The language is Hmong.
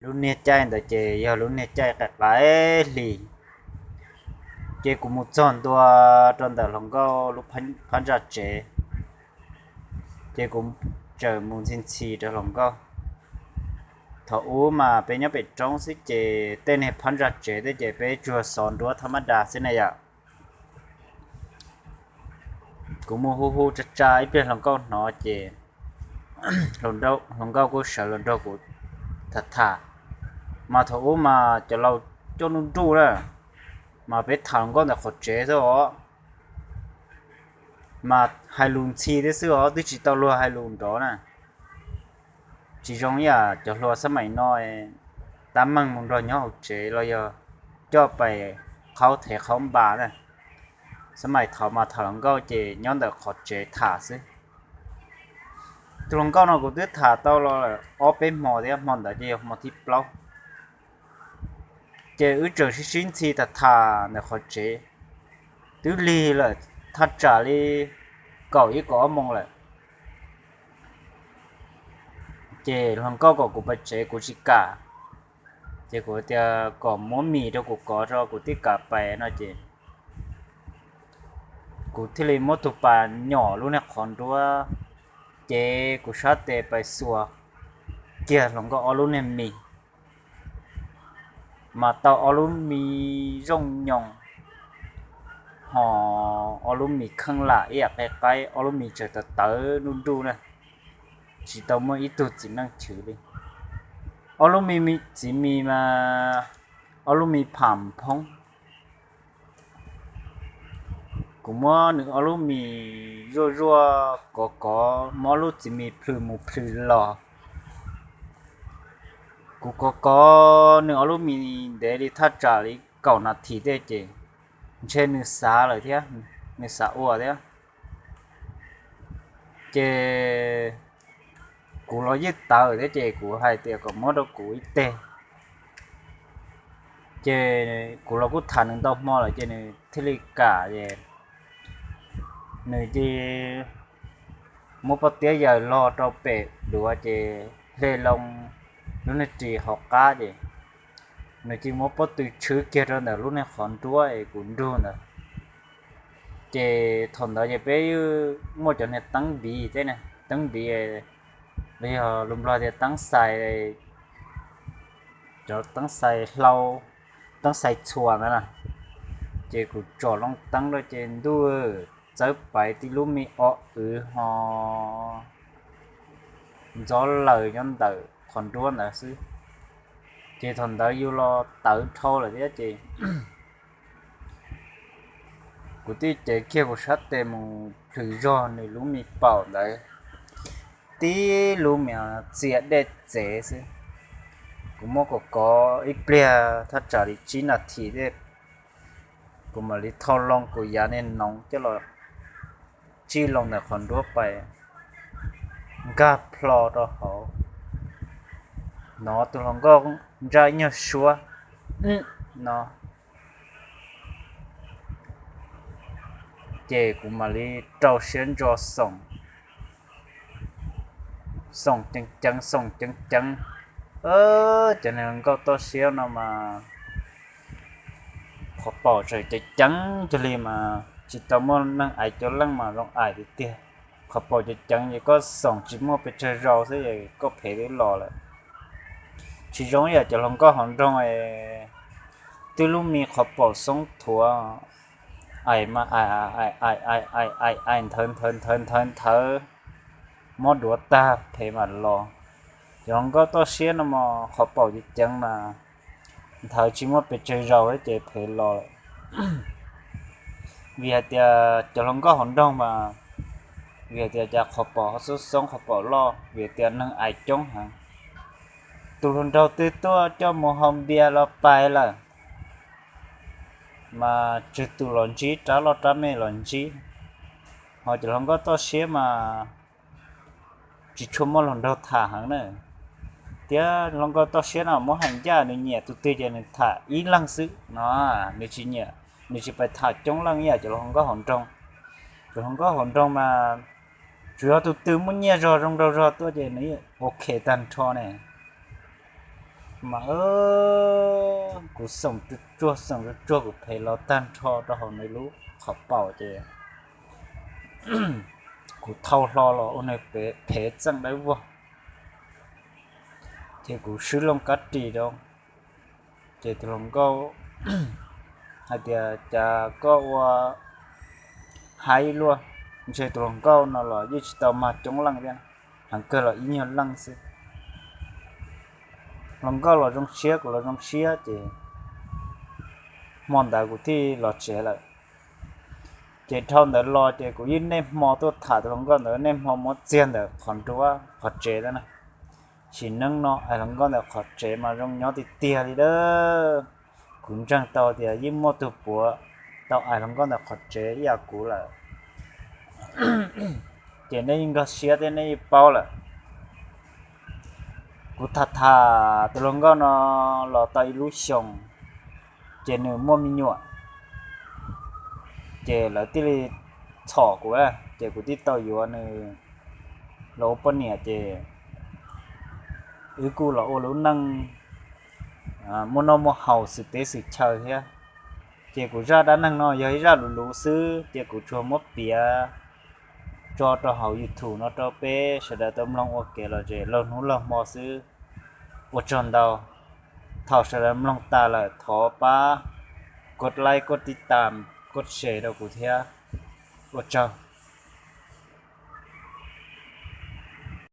Lub niag caij ntawd ces yog lub niag caij qaim qaim hli, ces kuv mus txog ntua rau ntawm hluas nkauj lub phab ntsa tsev, ces kuv txawm mus ntxhi ntxhi rau hluas nkauj. Thaum ub mas peb nyob pem roob xwb ces tej niag phab ntsa tsev tej ces peb tsuas xov nruab thab mab das xwb na yom. Kuv mus hu hu tsa tsa ib pliag hluas nkauj hnov ces hluas nkauj kuj sawv los nrog kuv tham tham. Mas thaum ub mas cov laus coj nruj nruj na, mas peb tham hluas nkauj ntawm qhov tsev xwb os, mas hais lus ntxhi thiab xwb os, twb tsis tau luag hais lus nrov na. Tsis zoo ib yam cov hluas xab maim no tab meeg mus nrog nyob hauv tsev los yog coj pais qhaub thev qhaub npas na. Xab maim thaum mas tham hluas nkauj ces nyob ntawm qhov tsev tham xwb. Tus hluas nkauj no kuv twb tham tau los ob peb hmo thiab, hmo ntawd ces yog hmo thib plaub. Ces wb tseem sib sib ntxhi tham tham ntawm qhov tsev, twb lig lawm, thaj tsam li kaum ib kaum ob moos lawm. Ces hluas nkauj kom kuv pais tsev kuv tsis kam, ces kuv tias kom muab mis rau kuv kov tso kuv thiaj kam pais no ces kuv thiaj li muab tus pas nyom lub niag qhov nruab, ces kuv sab tes pais xuas kiag hluas nkauj ob lub niag mis, mas tau ob lub mis zoo nyoos, ho ob lub mis kheej lam ib yam qe qaib, ob lub mis tseem tawv tawv nruj nruj na, tsis tau muaj ib tug txiv neej chwv li. Ob lub mis, txiv mis mas ob lub mis pham phoob. Kuv muab nws ob lub mis zuaj zuaj kov kov, muab ob lub txiv mis plhws mus plhws los. Kuv kov kov nws ob lub mis ntev li thaj tsam li kaum nas this tej ces ntshe nws xav lawm thiab, nws xav ua thiab. Ces kuv los yeej tawv thiab ces kuv hais tias kom muab rau kuv ib teg. Ces kuv los kuj tham nws ntau hmo lawm ces nws thiaj li kam es nws cia muab pob tiab yaws log rau pem duav ces hle loo lub niag ris hauv qab ces nws cia muab pob tw tshwb kiag rau ntawm lub niag qhov nruab es kuv nrug ntawd. Ces thaum ntawd ces peb muaj cov niag teeb npiv tej, teeb npiv los yog lus Nplog tias teeb xais, cov teeb xais hlau, teeb xais txhuas ntawd na. Ces kuv tsom loo teeb rau ces ntuj, txawb paiv tib lub me o wv ho ntxov laws nyob ntawm qhov nruab ntawd xwb. Ces thaum ntawd yus los tawv dhau lawm thiab ces kuv thiaj cev kiag kuv sab tes mus plhws zog nws lub me paum ntawd, tib lub me txias dej txev xwb. Kuv muab kov kov ib pliag thaj tsam li tsib nas this tej, kuv mam li thau loo kuv yav niag noov coj los tsij loo ntawm qhov nruab pais, nkag plho rau hauv. Hnov tus hluas nkauj ntsaj ib nyuag suab no, ces kuv mam li rau siab ntso xoom, xoom ceev ceev, xoom ceev ceev. Cov niag hluas nkauj toj siab no mas qhov paum tseem ceev ceev cuag li mas tsis tau muaj neeg aiv coob leej mas zoo aiv tiag tiag. Qhov paum ceev ceev ces koj xoom tsis muaj pes tsawg zaus xwb es koj phem twb los lawm. Tsis zoo ib yam cov hluas nkauj hauv nroog es twb lub me qhov paum xoob thuav, aim mas aim aim aim aim aim aim nthawv nthawv nthawv nthawv nthawv, mob duav tag phem mam los. Cov hluas nkauj toj siab no mas qhov paum ceev ceev mas nthawv tsis muaj pes tsawg zaus ces phem los lawm. Vim hais tias cov hluas nkauj hauv nroog mas, vim hais tias cas qhov paum ho xoob xoob qhov paum loj, vim hais tias neeg aiv coob heev. Tus hluas nraug twg tuaj coj mus haus npias los pais lawm, mas tsawg tus los ntsib, rab loj rab me los ntsib. Ho cov hluas nkauj toj siab mas tsis tshua muaj hluas nraug tham heev na. Thiab hluas nkauj toj siab no muab hais ncaj nws nyiam tus twg ces nws tham ib leeg xwb no, nws tsis nyiam, nws tsis pais tham coob leej ib yam cov hluas nkauj hauv nroog. Cov hluas nkauj hauv nroog mas tsuas yog tus twg muaj nyiaj zog zoo nraug zog tuaj ces nws ok tag nrho ne. Mas kuv xoom tsuag xoom tsuag kuv phem los tag nrho rau hauv nws lub qhov paum ces kuv thau hlo los ua nws phem txeej dawb vog. Ces kuv swb loo kab ris rau, ces tus hluas nkauj hais tias, Cas koj ua haib luaj. Ntshe tus hluas nkauj no los yeej tsis tau mag coob leej thiab, heev kawg los ib nyuag leej xwb. Hluas nkauj los zoo siab, kuv los zoo siab ces hmo ntawd kuv thiaj los tsev lawm. Ces dhau ntawd los ces kuv yeej niaj hmo tuaj tham tus hluas nkauj ntawd, niaj hmo muab txiag ntawm qhov nruab qhov tsev na. Sim neej no ais hluas nkauj ntawm qhov tsev mas zoo nyob tiag tiag li lawm. Kuv ntseeg tau tias yeej muaj tus puav tau ais hluas nkauj ntawm qhov tsev ib yam kuv lawm. Ces nej yeej nkag siab thiab nej yeej paub lawm. Kuv tham tham tus hluas nkauj no los tau ib lub xyoos, ces nws muaj me nyuam, ces lawv thiaj li txhom kuv, ces kuv thiaj tau yuav nws los ua poj niam, ces wb kuj los ua lub neej muaj noj muaj haus xwm teb xwm chaw thiab. Ces kuv zaj dab neeg no yog ib zaj luv luv xwb, ces kuv tsuas muab piav tso rau hauv YouTube no rau peb sawv daws tau mloog ua kev lom zem laug hnub laug hmo xwb. Ua tsaug ntau. Thaum sawv daws mloog tas lawm thov pab koj like, koj tib tam, koj share rau kuv thiab. Ua tsaug.